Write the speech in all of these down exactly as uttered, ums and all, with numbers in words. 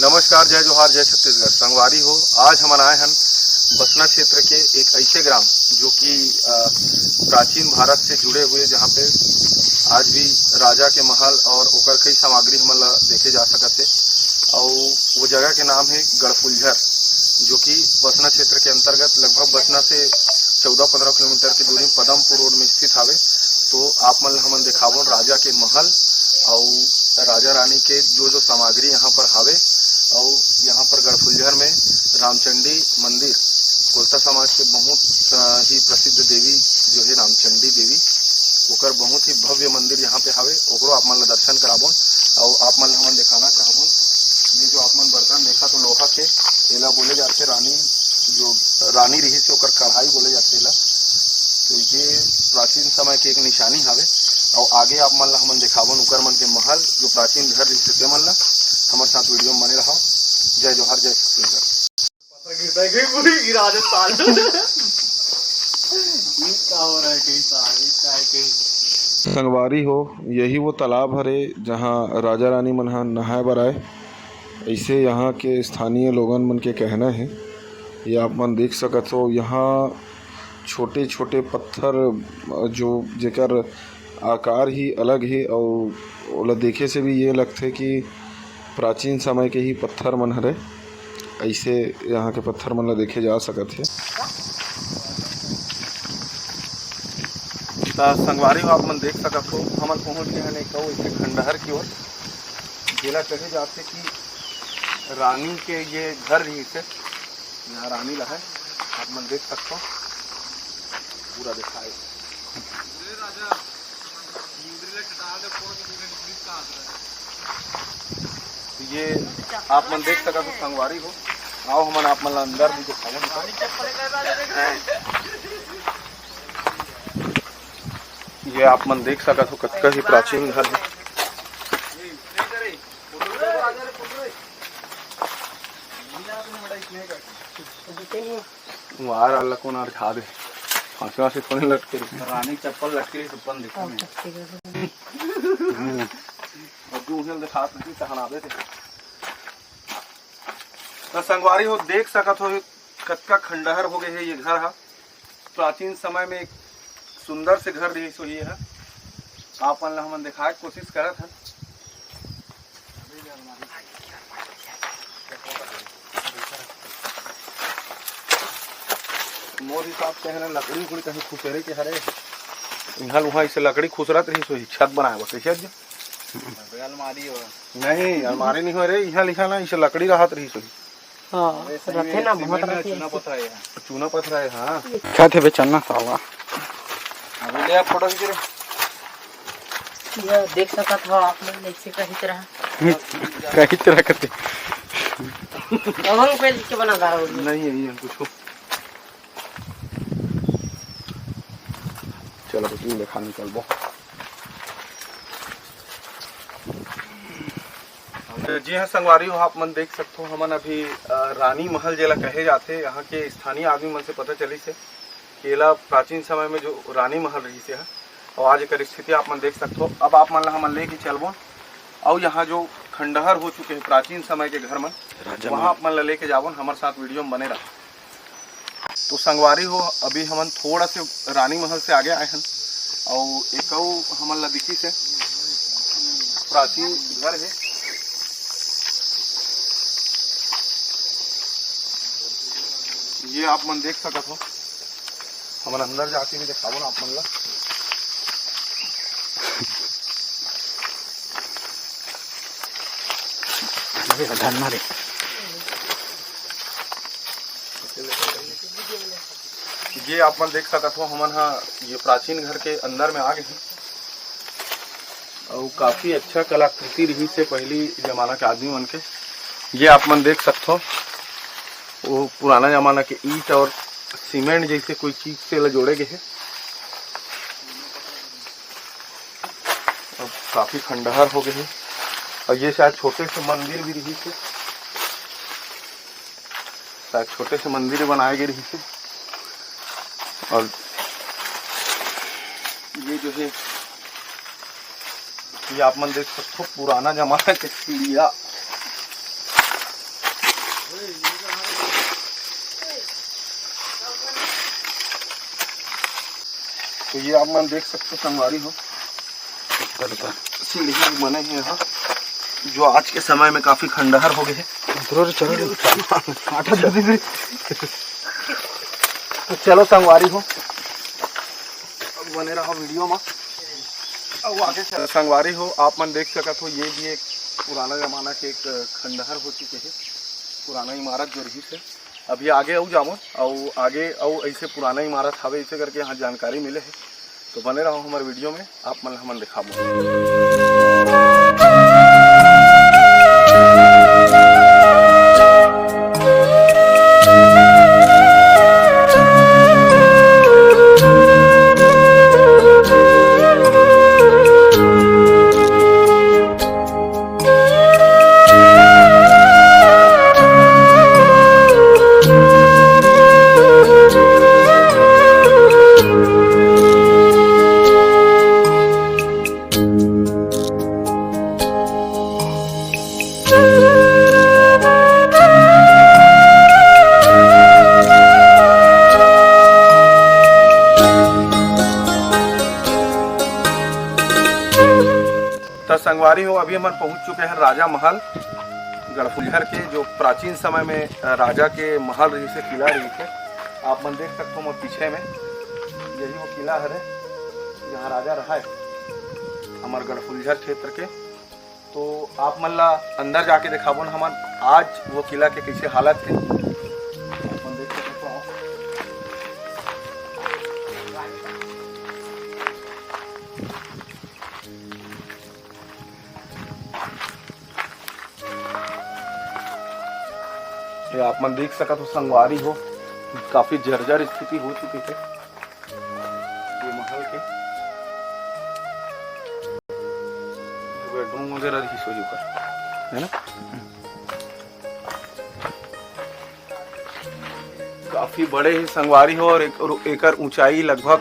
नमस्कार, जय जोहार, जय छत्तीसगढ़। संगवारी हो, आज हमन आए हन बसना क्षेत्र के एक ऐसे ग्राम, जो कि, अ, प्राचीन भारत से जुड़े हुए, जहाँ पे आज भी राजा के महल और ओकर कई सामग्री हमन ला देखे जा सकत हे। अउ वो जगह के नाम है गढ़फुलझर, जो कि बसना क्षेत्र के अंतर्गत, लगभग बसना से चौदह पंद्रह किलोमीटर की दूरी में पदमपुर रोड में स्थित हावे। तो आप मन ला हमन देखाबोन राजा के महल अउ राजा रानी के जो जो सामग्री यहाँ पर हावे। अउ यहाँ पर गढ़फुलझर में रामचंडी मंदिर, कोलता समाज के बहुत, अ, ही प्रसिद्ध देवी जो है रामचंडी देवी, ओकर बहुत ही भव्य मंदिर यहाँ पे हावे, ओकरो आप मन ला दर्शन कराबोन। अउ आप मन ला हमन दिखाना चाहबोन, ये जो आप मन बर्तन देखा तो लोहा के, एला बोले जाथे रानी, जो रानी रहिस ओकर कढ़ाई बोले जाथे एला। तो ये प्राचीन समय के एक निशानी हावे। अउ आगे आप मन ला हमन देखाबोन उकर मन के महल, जो प्राचीन घर रहिस तेमन ला। हमर साथ वीडियो में बने रहो। जय जोहार, जय छत्तीसगढ़। पत्थर गिरता है कहीं, पूरी गिरा दे साले। ये क्या हो रहा है कहीं साले, क्या है कहीं? संगवारी हो, यही वो तालाब हरे, जहाँ राजा रानी मन ह नहाए बर आए, ऐसे यहाँ के स्थानीय लोगन मन के कहना है। ये आप मन देख सकत हो, यहाँ छोटे-छोटे पत्थर, जो जेकर आकार ही अलग हे, अउ ओला देखे से भी ये लगथे कि प्राचीन समय के ही पत्थर मन हरे। ऐसे यहाँ के पत्थर मन ला देखे जा सकत हे। त संगवारी हो, आप मन देख सकत हो, हमन पहुँच गए हन एक अउ ऐसे खंडहर की ओर, जेला कहे जाथे कि रानी के ये घर रहिस हे, यहाँ रानी ला है, आप मन देख सकत हो, पूरा दिखाए। ये आप मन देख सकत हो संगवारी हो, आओ हमन आप मन ला अंदर भी दिखावन। ये आप मन देख सकत हो कतका ही प्राचीन घर है। वार आला कोन अरझा दे। फांसी वांसी कोने लटके रही। रानी चप्पल लटके रही, सुपन देखा मैं। अब जो उन्हें दिखा सकती, तहन आवे थे। तो संगवारी हो, देख सकत हो, कतका खंडहर हो गए है ये घर हा। प्राचीन समय में एक सुंदर से घर रहिस होही ये हा। आप मन ला हमन दिखाए के कोशिश करत हन। मोर हिसाब से है ना, लकड़ी उकड़ी कहीं खुसेरे के हरे। इहाँ उहाँ इसे लकड़ी खुसरत रहिस होही, छत बनाए बर, कइसे जी? अबे अलमारी हो। नहीं, अलमारी नहीं हो रे, इहाँ लिखा ना, इसे लकड़ी रहत रहिस होही। हाँ, अबे सही रथे में ना, सीमेंट बहुत में रथे चूना ऐसे। पथरा है। चूना पथरा है, हाँ। क्या थे बेचना साला? अबे ले आप फोटो खींच रे। ये देख सकत हो आप मन, ऐसे कही तरह। कही तरह करते। अब हम कोई लिख के बना दा रहे हो। नहीं है, ये कुछ। चलो, कुछ नहीं देखा, निकलबो। जी हाँ संगवारी हो, आप मन देख सकते हो, हमन अभी, अ, रानी महल जेला कहे जाथे, यहाँ के स्थानीय आदमी मन से पता चलिस हे कि एला प्राचीन समय में जो रानी महल रहिस हे, और आज एकर स्थिति आप मन देख सकते हो। अब आप मन ला हमन लेके चलबोन, और यहाँ जो खंडहर हो चुके हैं प्राचीन समय के घर मन, राजा वहाँ महल। आप मन ला लेके जाबोन, हमर साथ वीडियो में बने रहा। तो संगवारी हो, अभी हमन थोड़ा से रानी महल से आगे आए हन, अउ एक अउ हमन ला दिखिस हे प्राचीन घर हे। ये आप मन देख सकत हो, हमन अंदर जाके भी दिखाबो ना आप मन ला। अरे, धरना रे। ये आप मन देख सकत हो, हमन ह ये प्राचीन घर के अंदर में आ गए हैं। अउ काफी अच्छा कलाकृति रहिस हे पहली जमाना के आदमी मन के। ये आप मन देख सकत हो, वो पुराना जमाना के ईंट और सीमेंट जैसे कोई चीज से एला जोड़े गए हे। अब काफी खंडहर हो गए हे। और ये शायद छोटे से मंदिर भी रहिस हे। शायद छोटे से मंदिर बनाए गए रहिस हे। और ये जो है, ये आप मन देख सकते हो, पुराना जमाना के सीढ़िया। तो ये आप मन देख सकते हो संगवारी हो, सीढ़ी बने हे यहाँ, जो आज के समय में काफी खंडहर हो गए हे। तो चलो संगवारी हो, बने रहो वीडियो में। अब आगे चल-, संगवारी हो, आप मन देख सकत हो, ये भी एक पुराना जमाना के एक खंडहर हो चुके हे, पुराना इमारत जो रही से। अभी आगे अउ जाबो, अउ आगे अउ ऐसे पुराना इमारत हवे, ऐसे करके यहाँ जानकारी मिले हे। तो बने रहो हमारे वीडियो में, आप मन हमन दिखाबो। त संगवारी हो, अभी हमन पहुंच चुके हैं राजा महल गढ़फुलझर के, जो प्राचीन समय में, अ, राजा के महल रहिसे, किला रहिसे। आप मन देख सकते हो मोर पीछे में, यही वो किला हरे, जहाँ राजा रहा है हमार गढ़फुलझर क्षेत्र के। तो आप मन ला अंदर जाके दिखाबो न हमन आज वो किला के कैसे हालत है। आप मन देख सकते हो। ये आप मन देख सकत हो संगवारी हो, काफी जर्जर स्थिति हो चुकी है ये महल के। बेडरूम वगैरह रही सोई ऊपर, है ना? काफी बड़े ही संगवारी हो और एक, और एकर ऊंचाई लगभग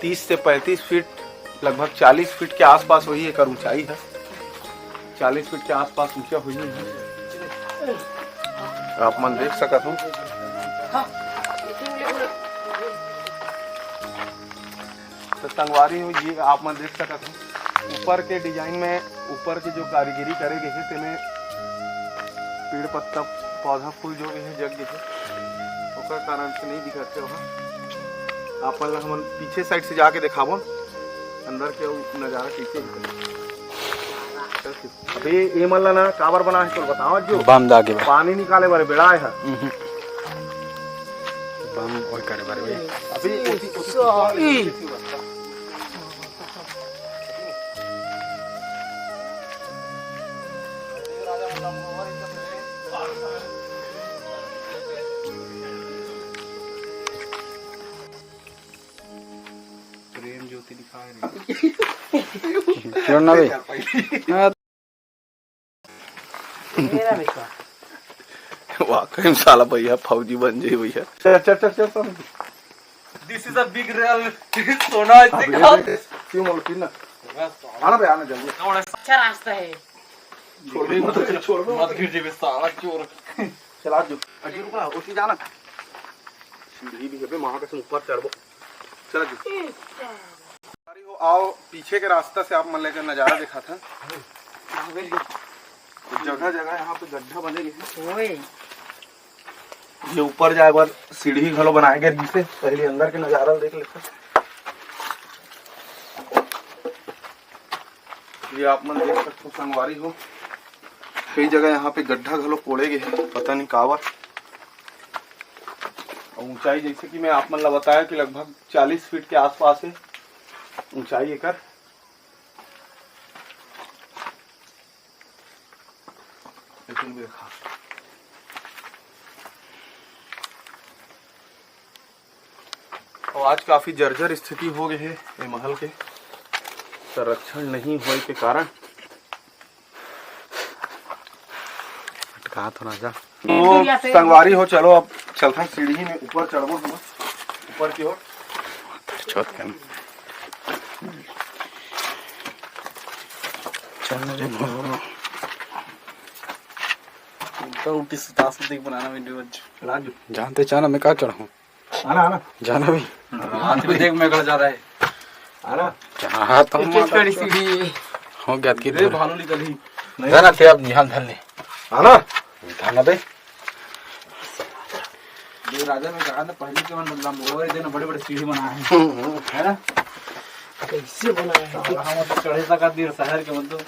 तीस से पैंतीस फीट, लगभग चालीस फीट के आसपास वही एकर ऊंचाई है। चालीस फीट के आसपास ऊंचा हुई है। आप मन देख सकत हो। तो संगवारी हो, ये आप मन देख सकत हो, ऊपर के डिजाइन में, ऊपर के जो कारीगरी करे गए हे, तेमे पेड़ पत्ता, पौधा, फूल जो भी है, जग गए हे, ओकर कारण से नहीं दिखत हे वहाँ। आप मन ला हमन पीछे साइड से जाके दिखाबो, अंदर के वो नजारा कैसे हे। चल ठीक। अबे, ये मन ला ना काबर बना है, चल बताओ जो। बम दागे बा। पानी निकाले बारे बेड़ा है। हम्म। बम ओए करे बारे बे। अभी उसी, उसी, सॉरी। प्रेम ज्योति लिखा है रे। क्यों ना बे? वाकई में साला भैया फौजी बन जाई भैया। चल, चल, चल, चल, चल। This is a big real सोना, इसे अबे, कहा? अबे, क्यों बोलती ना? आना बे, आना जल्दी। अच्छा रास्ता है। छोड़ दे, मत, छोड़ दे। मत गिर जेबे साला चोर। चला जो। अजी रुका, उसी जाना। सीढ़ी भी है बे, वहाँ के ऊपर चढ़बो। चला जो। अरे हो, आओ, पीछे के रास्ता से आप मन लेकर नजारा दिखा था। जगह जगह यहाँ पे गड्ढा बने हुए हैं। ओए। ये ऊपर जाए बर सीढ़ी घलो बनाए गए, जिसे पहले अंदर के नजारा देख लेते। ये आप मन देख सकते हो संगवारी हो, कई जगह यहाँ पे गड्ढा घलो कोड़े गए हैं, पता नहीं काबर। और ऊंचाई, जैसे कि मैं आप मन ला बताया कि लगभग चालीस फीट के आसपास है ऊंचाई एकर। लेकिन देखा, और आज काफी जर्जर स्थिति हो गए है ये महल के, संरक्षण नहीं होए के कारण। अटका तो ना जा। तो संगवारी हो, चलो अब चलथन सीढ़ी में ऊपर चढ़बो हम ऊपर की ओर। चल रे भोरो। उल्टा उल्टी सुता सुती बनाना वीडियो आज। राजू। जानते चाहना मैं कहाँ चढ़ा हूँ? आना, आना। जाना भी। हाथ भी देख, मैं गड़ जा रहा है। आना। चाहत हूँ एक एक माता कड़ी तो। सीढ़ी। हो गया कि रे दूर। भालू निकल ही। नहीं। जाना थे अब निहाल धन ले। आना। उठा ना बे। ये राजा में कहा ना, पहले के मन लंबोदर देना बड़े-बड़े सीढ़ी बनाए हैं। हम्म, हम्म। है ना? कैसे बनाए हैं? अब हम तो चढ़े तक आदमी शहर के मन तो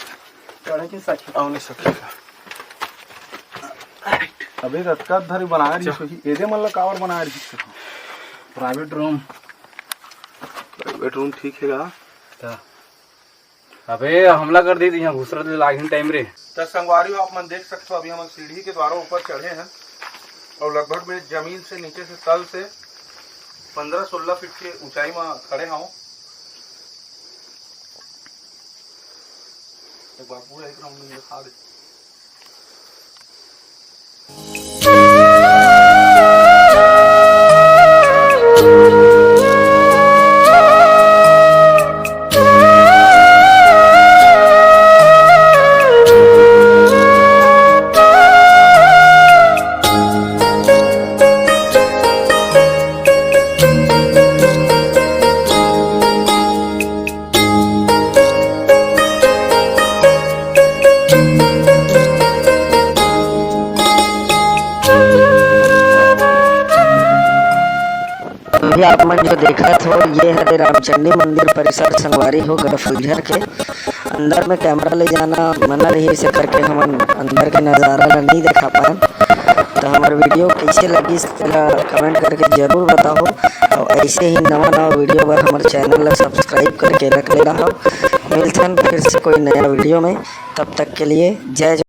चढ़े के सके। आओ नहीं सके। अबे रतका धरी बनाए रही अच्छा। सही। एदे मन ला कावर बनाए रही सही। Private room। Private room ठीक है का? त अबे हमला कर दी थी यहाँ घुसरत ले लागिन टाइम रे। त संगवारी हो, आप मन देख सकते हो, अभी हम सीढ़ी के द्वारा ऊपर चढ़े हैं और लगभग मैं जमीन से नीचे से तल से पन्द्रह सोलह फीट के ऊंचाई में खड़े हूँ। एक बार पूरा एक राउंड में दिखा दे। अभी आप मन जो देखत हो, ये हरे रामचंडी मंदिर परिसर संगवारी हो गढ़ फुलझर के। अंदर में कैमरा ले जाना मना रही, इसे करके हमन अंदर के नजारा ला नहीं दिखा पाए। तो हमारे वीडियो कैसे लगी, इसला कमेंट करके जरूर बताओ। और ऐसे ही नवा नवा वीडियो बर हमारे चैनल ला सब्सक्राइब करके रख लेना हो। मिलथन फिर से कोई नया वीडियो में, तब तक के लिए जय